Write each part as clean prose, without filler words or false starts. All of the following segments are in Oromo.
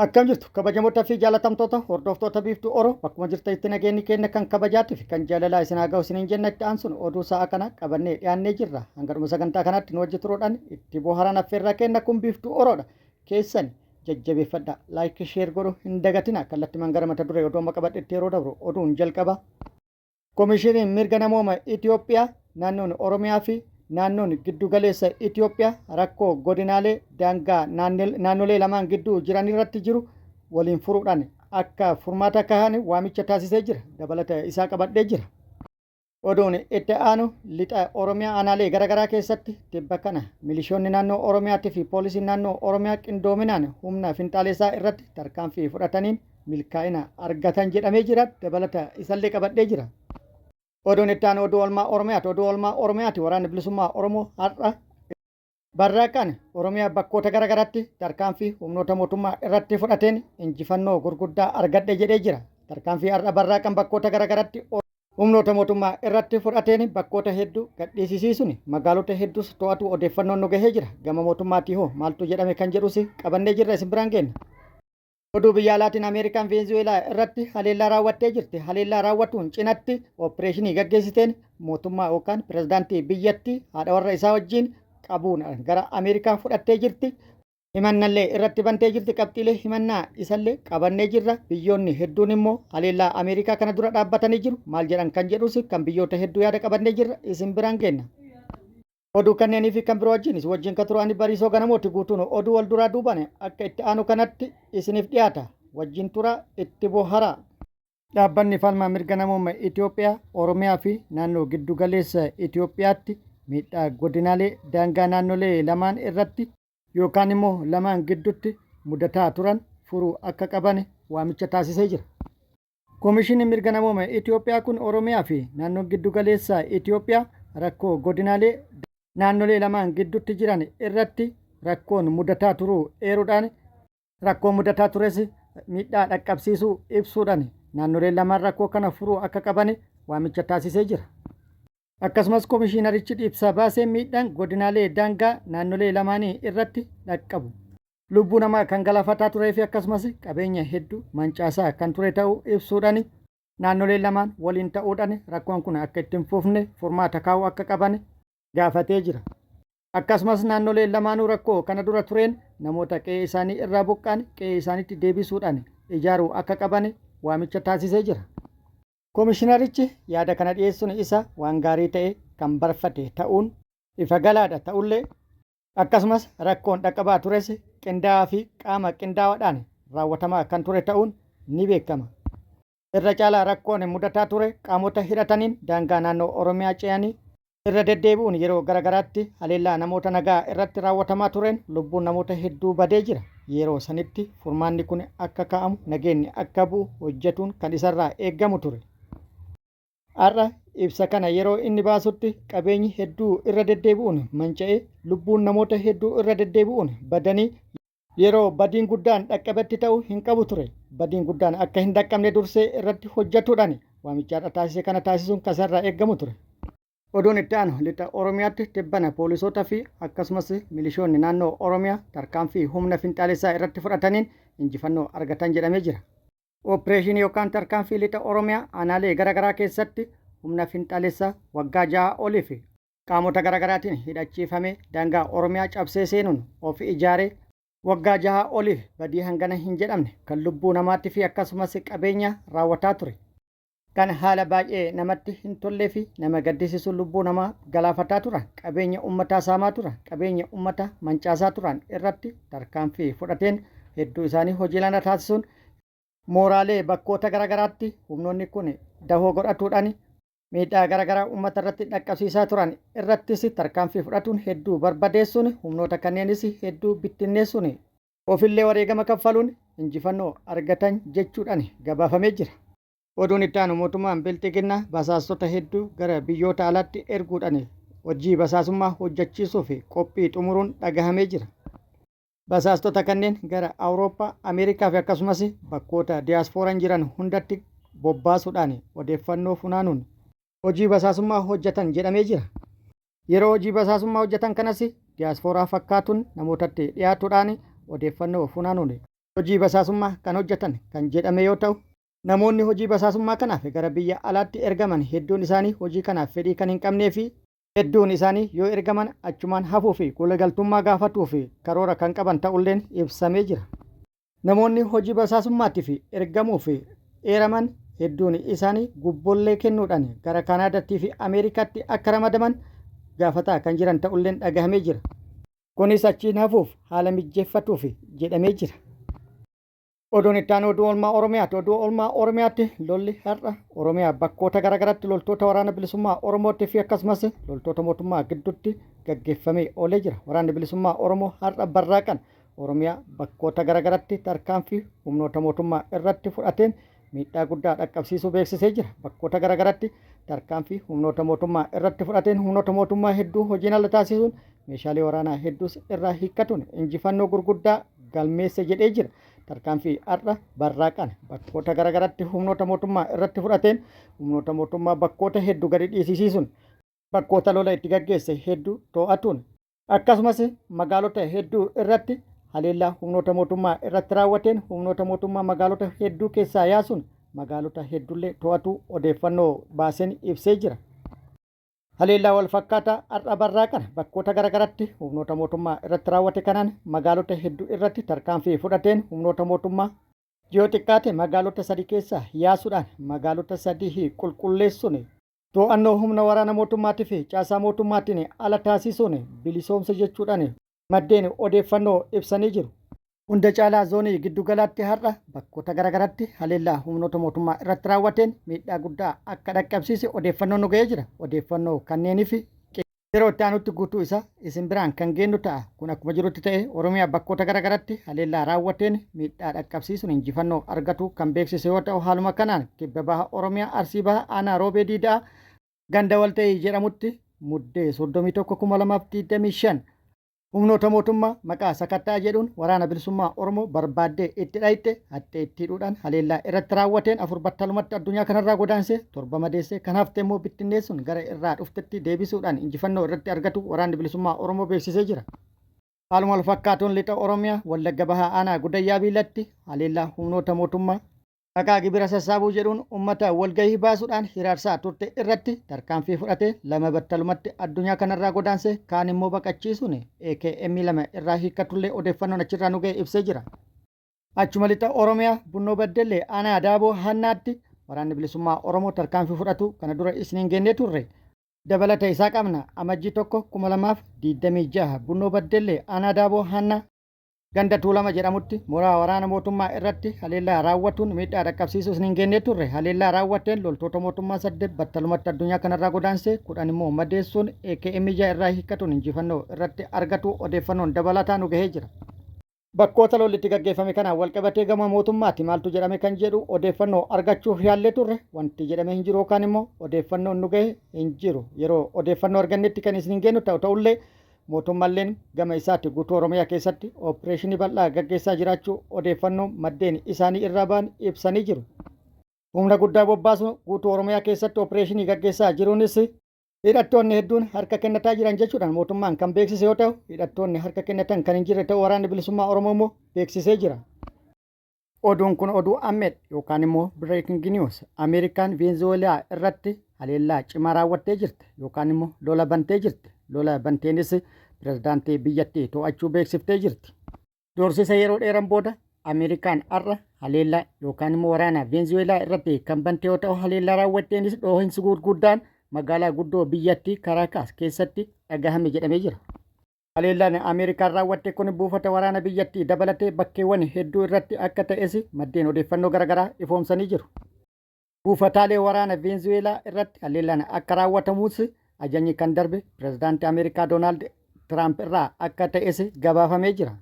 Akkam jirtu kabajamoota fi jaalatamtoota hordoftoota Biiftuu Oro, bakkuma jirtanitti nageenyi keenya kan kabajaatii fi kan jaalalaa isin haa ga'u isiniin jenna. Itti aansuun oduu sa'a kana qabannee dhiyaannee jirra. Hanga dhuma sagantaa kanaatti nu wajji turuudhaan itti boharan affeerraa keenya. Kun Biiftuu Oroodha. Keessan jajjabeeffadha. Like, share godhu hin dagatina. Kallattimaan gara mata duree oduu amma qabadhetti yeroo dabru, oduun jalqaba. Komishiniin mirga namooma Itoophiyaa naannoon Oromiyaa fi naannoon giddugaleessa Itoophiyaa rakkoo godinaalee daangaa naannolee lamaan gidduu jiran irratti jiru waliin furuudhaan akka furmaata kahan waamicha taasisee jira. Dabalata isaa qabadhee jira. Oduun itti aanu, lixa Oromiyaa aanaalee garaagaraa keessatti tibba kana milishoonni naannoo Oromiyaatii fi poolisiin naannoo Oromiyaa qindoominaan humna finxaaleessaa irratti tarkaanfii fudhataniin milkaa'ina argatan jedhamee jira. Dabalata isallee qabadhee jira. Oduun itti aanu oduu oolmaa Oromiyaati. Oduu oolmaa Oromiyaati. Waraanni Bilisummaa Oromoo har'a barraaqaan Oromiyaa bakkoota garaagaraatti tarkaanfii humnoota mootummaa irratti fudhateen injifannoo gurguddaa argadhe jedhee jira. Tarkaanfii har'a barraaqaan bakkoota garaagaraatti humnoota mootummaa irratti fudhateen bakkoota hedduu gadhiisisiisuun magaalota hedduus to'atu odeeffannoon nu gahee jira. Gama mootummaatii hoo maaltu jedhame kan jedhus qabannee jirra, isin biraan geenna. Oduu biyya alaatiin, Ameerikaan Veenzuweelaa irratti haleellaa raawwattee jirti. Haleellaa raawwatuun cinatti opereeshinii gaggeessiteen mootummaa yookaan pirezidaantii biyyattii haadha warra isaa wajjin qabuun gara Ameerikaa fudhattee jirti. Himannallee irratti bantee jirti. Qabxiilee himannaa isallee qabannee jirra. Biyyoonni hedduun immoo haleellaa Ameerikaa kana dura dhaabbatanii jiru. Maal jedhan kan jedhus kan biyyoota hedduu yaada qabannee jirra. Isin biraan geenna. Oduu kanneenii fi kan biroo wajjin isin wajjin kan turu ani Bariisoo Ganamooti. Guutuun oduu wal duraa duubaan akka itti aanu kanatti isiniif dhiyaata. Wajjin tura, itti boharaa. Dhaabbanni falmaa mirga namooma Itoophiyaa Oromiyaa fi naannoo giddu galeessa Itoophiyaatti miidhaa godinaalee daangaa naannolee lamaan irratti yookaan immoo lamaan gidduutti mudataa turan furuu akka qaban waamicha taasisee jira. Komishiniin mirga namooma Itoophiyaa kun Oromiyaa fi naannoon giddu galeessa Itoophiyaa rakkoo godinaalee naannolee lamaan gidduutti jiran irratti rakkoon mudataa turuu eeruudhaan, rakkoon mudataa tures miidhaa dhaqqabsiisuu ibsuudhaan, naannoleen lamaan rakkoo kana furuu akka qaban waamicha taasisee jira. Akkasumas komishinarichi ibsa baasee miidhaan godinaalee daangaa naannolee lamaanii irratti dhaqqabu lubbuu namaa kan galaafataa turee fi akkasumas qabeenya hedduu mancaasaa kan ture ta'uu ibsuudhaan, naannoleen lamaan waliin ta'uudhaan rakkoon kun akka itti hin fufne furmaata kaa'uu akka qaban gaafatee jira. Akkasumas naannoleen lamaanuu rakkoo kana dura tureen namoota qe'ee isaanii irraa buqqa'an qe'ee isaaniitti deebisuudhaan ijaaruu akka qaban waamicha taasisee jira. Komishinarichi yaada kana dhiyeessuun isa waan gaarii ta'e kan barfate ta'uun ifa galaadha ta'ullee, akkasumas rakkoon dhaqqabaa tures qindaa'aa fi qaama qindaawaadhaan raawwatamaa kan ture ta'uun ni beekama. Irra caalaa rakkoon mudataa ture qaamota hidhataniin daangaa naannoo Oromiyaa ce'anii irra deddeebi'uun yeroo garagaraatti haleellaa namoota nagaa irratti raawwatamaa tureen lubbuun namoota hedduu badee jira. Yeroo sanitti furmaanni kun akka kaa'amu, nageenyi akka bu'u hojjetuun kan isarraa eeggamu ture. Har'a ibsa kana yeroo inni baasutti qabeenyi hedduu irra deddeebi'uun manca'ee, lubbuun namoota hedduu irra deddeebi'uun badanii yeroo badiin guddaan dhaqqabetti ta'uu hin qabu ture. Badiin guddaan akka hin dhaqqabne dursee irratti hojjetuudhaan waamicha har'a taasise kana taasisuun kasarraa eeggamu ture. Oduun itti aanu, lixa Oromiyaatti tibbana poolisoota fi akkasumas milishoonni naannoo Oromiyaa tarkaanfii humna finxaalessaa irratti fudhataniin injifannoo argatan jedhamee jira. Opereeshinii yookaan tarkaanfii lixa Oromiyaa aanaalee garaagaraa keessatti humna finxaalessaa waggaa 6 oliif qaamota garaagaraatiin hidhachiifamee daangaa Oromiyaa cabsee seenuun of ijaaree waggaa 6 oliif badii hangana hin jedhamne kan lubbuu namaatti fi akkasumas qabeenya raawwataa ture. Kan haala baay'ee namatti hin tollee fi nama gaddisiisu lubbuu namaa galaafataa turan, qabeenya uummataa saamaa turan, qabeenya uummataa mancaasaa turan irratti tarkaanfii fudhateen hedduu isaanii hojii lana taasisuun, mooraalee bakkoota garaagaraatti humnoonni kun dahoo godhatuudhaan miidhaa garaagaraa uummata irratti dhaqqabsiisaa turan irrattis tarkaanfii fudhatuun hedduu barbadeessuun, humnoota kanneenis hedduu bittinneessuun, ofillee wareegama kaffaluun injifannoo argatan jechuudhaan gabaafamee jira. Oduun itti aanu, mootummaan Bilxiginnaa basaastota hedduu gara biyyoota alaatti erguudhaan hojii basaasummaa hojjechiisuuf qophii xumuruun dhagahamee jira. Basaastota kanneen gara Awurooppaa, Ameerikaa fi akkasumas bakkoota diyaaspooraan jiran hundatti bobbaasuudhaan odeeffannoo funaanuun hojii basaasummaa hojjetan jedhamee jira. Yeroo hojii basaasummaa hojjetan kanas diyaaspooraa fakkaatuun namootatti dhiyaatuudhaan odeeffannoo funaanuun Hojii basaasummaa kan hojjetan kan jedhame yoo ta'u, namoonni hojii basaasummaa kanaaf gara biyya alaatti ergaman hedduun isaanii hojii kanaaf fedhii kan hin qabnee fi hedduun isaanii yoo ergaman achumaan hafuu fi koolugaltummaa gaafatuu fi karoora kan qaban ta'ulleen ibsamee jira. Namoonni hojii basaasummaatiif ergamuu fi eeraman hedduun isaanii gubboollee kennuudhaan gara Kaanaadaattii fi Ameerikaatti akka ramadaman gaafataa kan jiran ta'ulleen dhagahamee jira. Kunis achiin hafuuf haala mijjeeffatuuf jedhamee jira. Oduun itti aanu oduu oolmaa Oromiyaati. Oduu oolmaa Oromiyaatti lolli har'a Oromiyaa bakkoota garaagaraatti loltoota Waraana Bilisummaa Oromootii fi akkasumas loltoota mootummaa gidduutti gaggeeffamee oolee jira. Waraanni Bilisummaa Oromoo har'a barraaqan Oromiyaa bakkoota garaagaraatti tarkaanfii humnoota mootummaa irratti fudhateen miidhaa guddaa dhaqqabsiisuu beeksisee jira. Bakkoota garaagaraatti tarkaanfii humnoota mootummaa irratti fudhateen humnoota mootummaa hedduu hojiin ala taasisuun meeshaalee waraanaa hedduus irraa hiikkatuun injifannoo gurguddaa galmeesse jedhee jira. Tarkaanfii har'a barraaqan bakkoota garaagaraatti humnoota mootummaa irratti fudhateen humnoota mootummaa bakkoota hedduu gadi dhiisisiisuun bakkoota lola itti gaggeesse hedduu to'atuun akkasumas magaalota hedduu irratti haleellaa humnoota mootummaa irratti raawwateen humnoota mootummaa magaalota hedduu keessaa yaasuun magaalota hedduullee to'atuu odeeffannoo baaseen ibsee jira. Haleellaa wal fakkaataa har'a barraaqan bakkoota garaagaraatti humnoota mootummaa irratti raawwate kanaan magaalota hedduu irratti tarkaanfii fudhateen humnoota mootummaa yoo xiqqaate magaalota sadii keessaa yaasuudhaan magaalota sadii qulqulleessuun to'annoo humna waraana mootummaatii fi caasaa mootummaatiin ala taasisuun bilisoomsa jechuudhaan maddeen odeeffannoo ibsanii jiru. Hunda caalaa zoonii giddugalaatti har'a bakkoota garaagaraatti haleellaa humnoota mootummaa irratti raawwateen miidhaa guddaa akka dhaqqabsiise odeeffannoo nu ga'ee jira. Odeeffannoo kanneeniif yeroo itti aanutti guutuu isaa isin biraan kan geennu ta'a. Kun akkuma jirutti ta'e, Oromiyaa bakkoota garaagaraatti haleellaa raawwateen miidhaa dhaqqabsiisuun injifannoo argatu kan beeksise yoo ta'u, haaluma kanaan kibba baha Oromiyaa, Arsii Baha, aanaa Roobee Diidaa, ganda Walta'ii jedhamutti Muddee 31,2025 humnoota mootummaa maqaa sakattaa jedhuun Waraana Bilisummaa Oromoo barbaaddee itti dhayxe haxxee itti hidhuudhaan haleellaa irratti raawwateen 4 battalumatti addunyaa kanarraa godaansee, 7 madeessee, kan hafte immoo bittinneessuun gara irraa dhuftetti deebisuudhaan injifannoo irratti argatu Waraanni Bilisummaa Oromoo beeksisee jira. Haaluma wal fakkaatuun lixa Oromiyaa, Wallagga Bahaa, aanaa Gudayyaa Biilatti haleellaa humnoota mootummaa maqaa gibira sassaabuu jedhuun ummata walgahii baasuudhaan hiraarsaa turte irratti tarkaanfii fudhatee 2 battalumatti addunyaa kanarraa godaanse, kaan immoo baqachiisuun AKM 2 irraa hiikkatullee odeeffannoon achirraa nu ga'e ibsee jira. Achuma lixa Oromiyaa, Bunnoo Beddellee, aanaa Daaboo Hannaatti Waraanni Bilisummaa Oromoo tarkaanfii fudhatu kana dura isiniin geennee turre. Dabalata isaa qabna. Amajjii 1, 2026 Bunnoo Beddellee, aanaa Daaboo Hannaa, ganda Tuulama jedhamutti mooraa waraana mootummaa irratti haleellaa raawwatuun miidhaa dhaqqabsiisuu isiniin geennee turre. Haleellaa raawwateen loltoota mootummaa 8 battalumatti addunyaa kanarraa godaansee, 10 immoo madeessuun AKM 6 irraa hiikkatuun injifannoo irratti argatu odeeffannoon dabalataa nu gahee jira. Bakkoota lolli itti gaggeeffame kanaan walqabatee gama mootummaati maaltu jedhame kan jedhu odeeffannoo argachuuf yaallee turre, wanti jedhame hin jiru yookaan immoo odeeffannoon nu gahe hin jiru. Yeroo odeeffannoo argannetti kan isiniin geennu ta'u. Ta'ullee mootummalleen gama isaatti guutuu Oromiyaa keessatti opereeshinii bal'aa gaggeessaa jiraachuu odeeffannoo maddeen isaanii irraa ba'an ibsanii jiru. Humna guddaa bobbaasuun guutuu Oromiyaa keessatti opereeshinii gaggeessaa jiruunis hidhattoonni hedduun harka kennataa jiran jechuudhaan mootummaan kan beeksise yoo ta'u, hidhattoonni harka kennatan kan hin jirre ta'uu Waraanni Bilisummaa Oromoo immoo beeksisee jira. Oduun kun oduu ammeedha yookaan immoo breaking news. Ameerikaan Veenzuweelaa irratti haleellaa cimaa raawwattee jirti yookaan immoo lola bantee jirti. Lola banteenis pirezidaantii biyyattii to'achuu beeksiftee jirti. Doorsisa yeroo dheeran booda Ameerikaan har'a haleellaa yookaan immoo waraana Veenzuweelaa irratti kan bante yoo ta'u, haleellaa raawwatteenis dhoohinsi gurguddaan magaalaa guddoo biyyattii Karaakaas keessatti dhagahame jedhamee jira. Haleellaan Ameerikaan raawwatte kun buufata waraana biyyattii dabalatee bakkeewwan hedduu irratti akka ta'es maddeen odeeffannoo garaagaraa ifoomsanii jiru. Buufataalee waraana Veenzuweelaa irratti haleellaan akka raawwatamus ajajni kan darbe pirezidaantii Ameerikaa Doonaald Tiraamp irraa akka ta'es gabaafamee jira.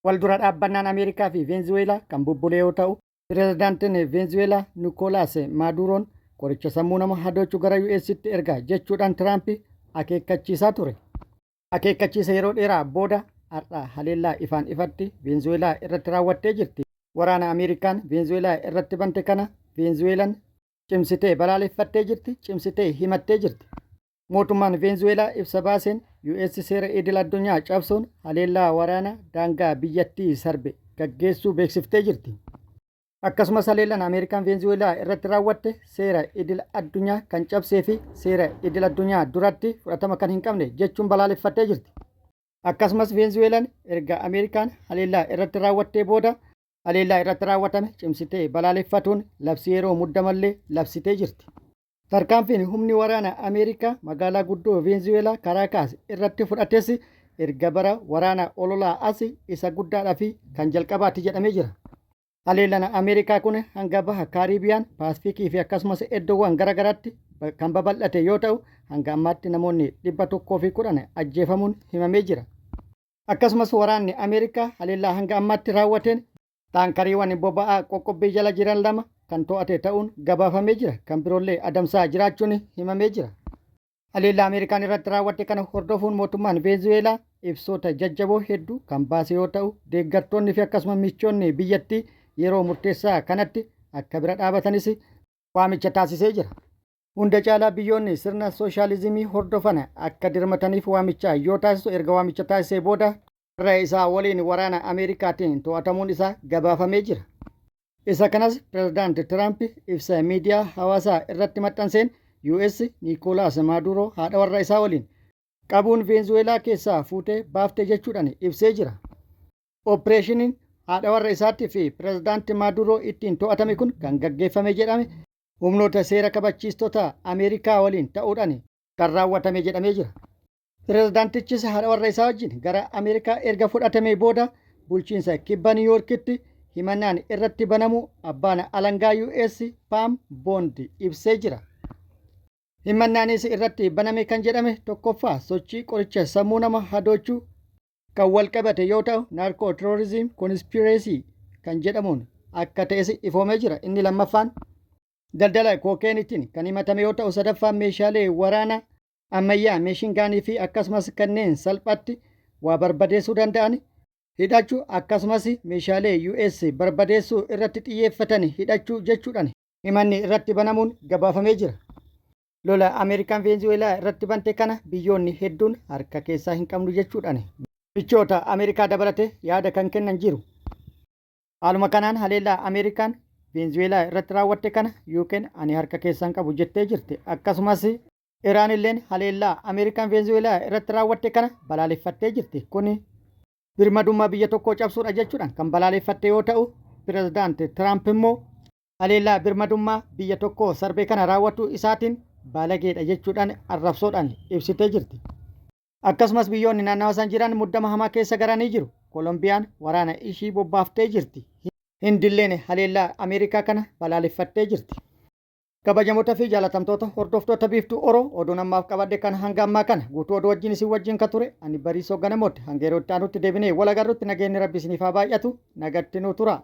Wal dura dhaabbannaan Ameerikaa fi Veenzuweelaa kan bubbule yoo ta'u, pirezidaantiin Veenzuweelaa Nikoolaas Maaduroon qoricha sammuu nama hadoochu gara US'tti erga jechuudhaan Tiraamp akeekkachiisaa ture. Akeekkachiisa yeroo dheeraa booda har'a haleellaa ifaan ifatti Veenzuweelaa irratti raawwattee jirti. Waraana Ameerikaan Veenzuweelaa irratti bante kana Veenzuweelan cimsitee balaaleffattee jirti, cimsitee himattee jirti. Mootummaan Veenzuweelaa ibsa baaseen US seera idil addunyaa cabsuun haleellaa waraana daangaa biyyattii sarbe. gaggeessuu beeksiftee jirti. Akkasumas haleellaan Ameerikaan Veenzuweelaa irratti raawwatte seera idil addunyaa kan cabsee fi seera idil addunyaa duratti fudhatama kan hin qabne jechuun balaaleffattee jirti. Akkasumas Veenzuweelaan erga Ameerikaan haleellaa irratti raawwattee booda haleellaa irratti raawwatame cimsitee balaaleffatuun labsii yeroo muddamallee labsitee jirti. Tarkaanfiin humni waraana Ameerikaa magaalaa guddoo Veenzuweelaa Karaakaas irratti fudhates erga bara waraana ololaa as isa guddaadhaa fi kan jalqabaati jedhamee jira. Haleellaan Ameerikaa kun hanga baha Kaariibiyaan, Paasifikii fi akkasumas iddoowwan garaagaraatti kan babal'ate yoo ta'u, hanga ammaatti namoonni 110 ajjeefamuun himamee jira. Akkasumas waraanni Ameerikaa haleellaa hanga ammaatti raawwateen taankariiwwan boba'aa qoqqobbii jala jiran lama kan to'ate ta'uun gabaafamee jira. Kan biroollee adamsaa jiraachuun himamee jira. Haleellaa Ameerikaan irratti raawwatte kana hordofuun mootummaan Veenzuweelaa ibsoota jajjaboo hedduu kan baase yoo ta'u, deeggartoonni fi akkasuma michoonni biyyattii yeroo murteessaa kanatti akka bira dhaabatanis waamicha taasisee jira. Hunda caalaa biyyoonni sirna sooshaalizimii hordofan akka dirmataniif waamicha yoo taasisu erga waamicha taasisee booda warra isaa waliin waraana Ameerikaatiin to'atamuun isaa gabaafamee jira. Isa kanas Pirezidaanti Tiraamp ibsa miidiyaa hawaasaa irratti maxxanseen US Niikoolaas Maaduroo haadha warra isaa waliin qabuun Veenzuweelaa keessaa fuutee baafte jechuudhaan ibsee jira. Opereeshiniin haadha warra isaatii fi Pirezidaanti Maaduroo ittiin to'atame kun kan gaggeeffame jedhame humnoota seera kabachiistota Ameerikaa waliin ta'uudhaan kan raawwatame jedhamee jira. Pirezidaantichis haadha warra isaa wajjin gara Ameerikaa erga fudhatamee booda bulchiinsa kibba Niiwuyoorkitti himannaan irratti banamu abbaan alangaa US Paam Boond ibsee jira. Himannaanis irratti baname kan jedhame tokkoffaa sochii qoricha sammuu nama hadoochuu kan wal qabate yoo ta'u, narco terrorism conspiracy kan jedhamuun akka ta'es ifoomee jira. Inni lammaffaan daldala kookeenitiin kan himatame yoo ta'u, sadaffaan meeshaalee waraanaa ammayyaa machine gunii fi akkasumas kanneen salphatti waa barbadeessuu danda'an hidhachuu, akkasumas meeshaalee US barbadeessuu irratti xiyyeeffatan hidhachuu jechuudhaan himanni irratti banamuun gabaafamee jira. Lola Ameerikaan Veenzuweelaa irratti bante kana biyyoonni hedduun harka keessaa hin qabnu jechuudhaan michoota Ameerikaa dabalate yaada kan kennan jiru. Haaluma kanaan haleellaa Ameerikaan Veenzuweelaa irratti raawwatte kana UK'n ani harka keessaa hin qabu jettee jirti. Akkasumas Iraan illeen haleellaa Ameerikaan Veenzuweelaa irratti raawwatte kana balaaleffattee jirti. Kuni birmadummaa biyya tokkoo cabsuudha jechuudhaan kan balaaleffatte yoo ta'u, Pirezidaanti Tiraamp immoo haleellaa birmadummaa biyya tokkoo sarbee kana raawwachuu isaatiin baalageedha jechuudhaan arrabsoodhaan ibsitee jirti. Akkasumas biyyoonni naannawa san jiran muddama hamaa keessa garanii jiru. Kolombiyaan waraana ishii bobbaaftee jirti. Hindilleen haleellaa Ameerikaa kana balaaleffattee jirti. Kabajamoota fi jaalatamtoota hordoftoota Biiftuu Oroo, oduun ammaaf qabadhe kan hanga ammaa kana guutuu oduu wajjin isin wajjin ka ture ani Bariisoo Ganamooti. Hanga yeroo itti aanutti deebinee wal agarrutti nageenyi Rabbi isiniif haa baay'atu, nagatti nu tura.